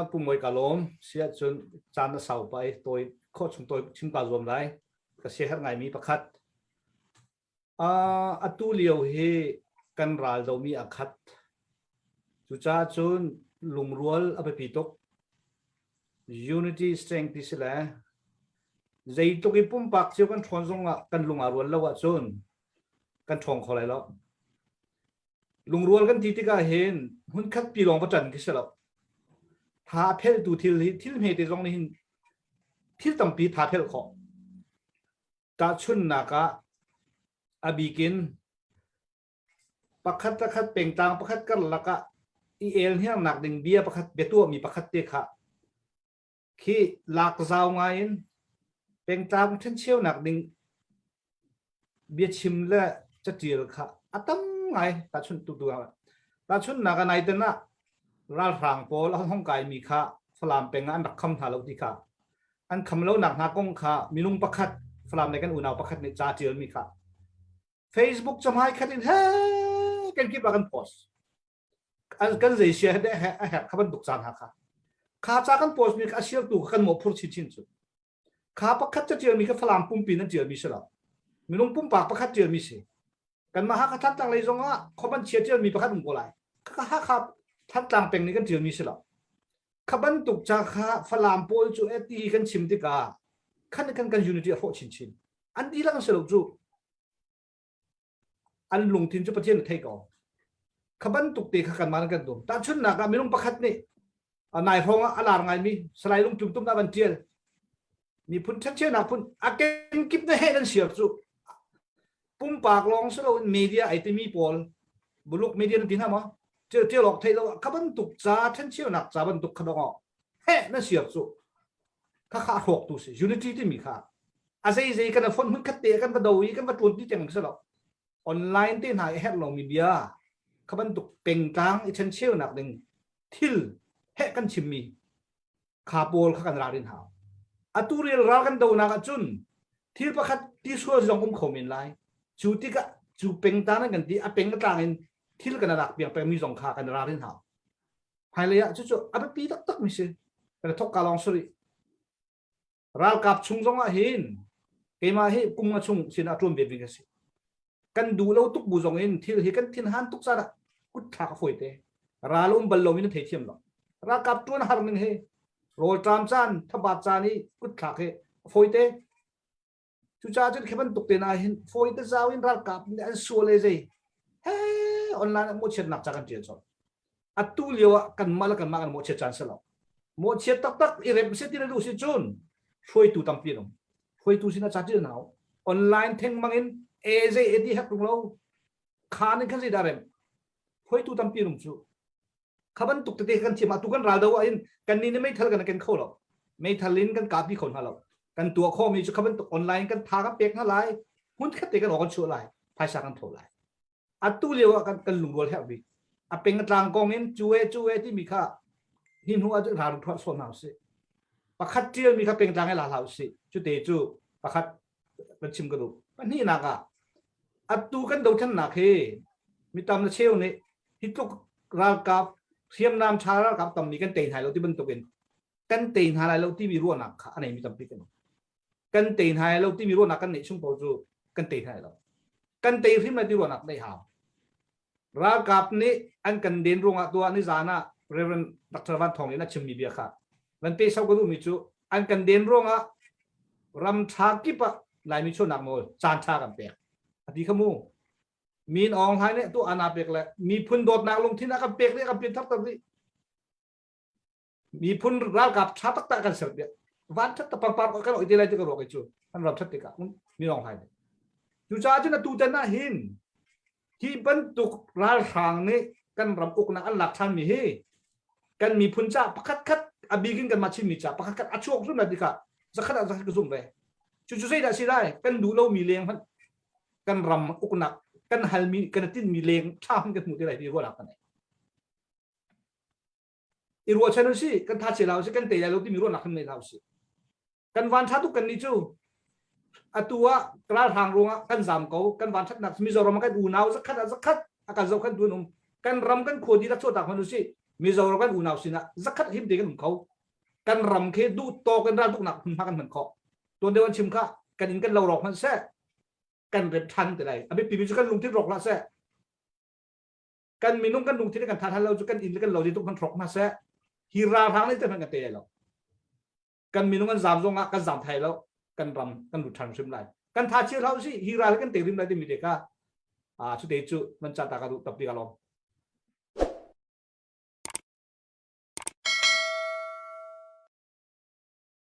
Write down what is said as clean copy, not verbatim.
Pu Mawi ka lawm. Si ahcun caan a sau pah i tawi khawh chung tawi chim kaa zuam lai. Ka siaherh ngaimi pakhat. Atu lio hi kan ral domi a khat. Cucaah cun lungrual a biapi tuk. Unity strength ti si le zeitluk i pumpak cio kan ṭhawn zongah kan lung aa rual lo ahcun kan ṭhawng kho lai lo. Lungrual kan ti tikah hin hmunkhat pi lawng va ṭan khi si lo. Tha a pheltu thil hi thil hmete zong nih hin thil tampi tha phelh khawh. Tahchunhnak ah a bikin pakhat le khat pengtlang pakhat karlak ah i elhniarnak ding bia pakhat biatuahmi pakhat te kha khi lak zau ngai in pengtlang ṭhencheunak ding biachim le catial kha a tam ngai. Tahchunh tu tu tahchunhnak a naiten ah ralhrang pawl an hong kaimi kha Falam peng ah an rak kham hna lo ti kha, an kham lonak hna kong kha minung pakhat, Falam le kan unau pakhat nih ca tialmi kha Facebook camhai khat in he kan kip ah kan post. Kan zei sia he a herh kha bantuk caan ha kha kha ca kan post mi kha a sialtu kha kan mawh phur chinchin cu. Kha pakhat ca tialmi kha Falam pumpi nan tialmi si lo, minung pumpak pakhat tialmi si. Kanmah Hakha Thantlang lei zong ah khuaban chia tialmi pakhat um ko lai. Kha Hakha Thantlang peng nih kan tialmi si lo. Kha bantuk ca kha Falam pawl cu eti kan chim tikah khan kan kan unity a hrawh chinchin. An dihlak an si lo cu, an lungthin cu Pathian thei ko. Kha bantuk te kha kanmah kan dum. Tahchunhnak ah minung pakhat nih nai hrawng ah a lar ngaimi Salai Lungtum tum na van tial, miphun ṭhencheunak phun a kenkip na he nan siar cu. Pumpak lawng si loin media ai timi pawl, buluk media nan ti hna maw, tial awk thei lo kha bantuk ca ṭhencheunak ca bantuk kha dong he nan siar cu. Kha kha a hrawk tu si. Unity timi kha a zei zei kan phone hmun khat te kan va do i kan va tuan ti tiang si lo. Online te hna i herh lomi bia kha bantuk pengtlang i ṭhencheunak ding thil heh kan chimmi kha pawl kha kan ralrin hau. Atu rial ral kan donak ahcun thil pakhat ti sual zong um kho men lai. Cu tikah cu pengtlang nan kan ti a peng a tlang in thil kan rak piang pengmi zong kha kan ralrin hau. Hmailei ah cucu a biapi taktak mi si. Kan thok ka lawng suri. Ralkap chung zong ah hin keimah hi kum nga chung sin ah ṭuan ve ding ka si. Kan duh lo tuk bu zong in thil hi kan thin han tuk caan ah kut thlak a fawi te. Ral um bal lo in thei thiam lo. Ralkap ṭuan har ning hi rawlṭam caan, thabat caan i kut thlak hi a fawi te. Cucaah cun khi bantuk te na hin fawi te zau in ralkap nih an sual e zei he online ah mawhchiatnak ca kan ṭial colh. Atu lio ah kanmah le kanmah kan mawhchiat caan si lo. Mawhchiat taktak i rem se ti na duh si cun hruaitu tampi an um. Hruaitu sin ah ca ṭial hna u. Online thengmang in e zei e ti hek tung lo. Khan in khan zei dah rem. Hruaitu tampi an um cu. Kha bantuk tete kan thiam. Atu kan ral do ah hin kan nih nih meithal kan ken kho lo, meithal in kan kapi kho hna lo. Kan tuah khawhmi cu kha bantuk online kan tha kan pek hna lai, hmun khat te kan awk kan chuah lai, phaisa kan tho lai. Atu lio ah kan kan lungrual herh bik. A peng a tlang kong in cu e cu e timi kha hi hnu ah cun ral thuat sawn hna usih. Pakhat tialmi kha pengtlang i la hlah usih. Cu te cu pakhat kan chim ka duh. Pahnihnak ah atu kan dothlennak hi mitam na cheu nih hi tluk ralkap hriamnam ṭha ralkap tammi kan tei hna lo ti bantukin kan tei hna lai lo timi ruahnak kha a neimi tampi kan um. Kan tei hna lai lo timi ruahnak kan neih chung paoh cu kan tei hna lai lo. Kan tei hrim lai ti ruahnak neih hau. Ralkap nih an kan den ruangah tuah ni zan ah Reverend Dr. Van Thawng nih a chimmi bia kha van pe sau ka duhmi cu an kan den ruangah ram ṭha kip ah Laimi chuahnak nawl caan ṭha kan pek a ti kha mu. Min Aung Hlaing nih tu ana pek le miphun dawtnak lungthin a kan pek rih, kan pian thar rih. Miphun ralkap ṭha taktak kan ser piak. Van ṭhat ta pangpar kan oi te lai ti ka ruak cu an ram ṭhat tikah Min Aung Hlaing nih. Cucaah cun atu tan ah hin hi bantuk ralhrang nih kan ram uknak an lak ṭhanmi hi kan miphun ca pakhat khat, a bik in kanmah Chinmi ca pakhat khat a chuak hrim lai ti kha zakhat ah zakhat ka zumh ve. Cucu zeidah si lai? Kan duh lomi leng hmanh kan ram uknak kan halmi, kan tinmi leng ṭha hmanh kan hmuh te lai ti ruahnak kan nei. I ruahchan si kan tha che lau si, kan tei lai lo timi ruahnak kan nei hlah usih. Kan van ṭha tuk kan nih cu. Atu ah ralhrang ruangah kan zam ko. Kan van ṭhatnak Mizoram ah kan unau zakhat ah zakhat a kan zohkhan tu an um. Kan ram kan khua dihlak chuahtak hmanh usih. Mizoram kan unau sinah zakhat him te kan um kho. Kan ram khi duh tawk in raltuknak hmunhma kan hman khawh. Tuan deuh an chim kha kan inn kan lo rawk hmanh seh kan rep than te lai. A biapi mi cu kan lungthin rawk hlah seh. Kan minung kan lungthin kan tha than lo cu kan inn le kan lo tuk hmanh hrawk hna seh. Hi ralhrang nih te hmanh kan te lai lo. Kan minung an zam zong ah kan zam thai lo. Kan ram kan lut than hrim lai. Kan tha chia hlah usih hi ral kan te rim lai timi te kha a cu te cu man cha ta ka duh tapi ka lawm.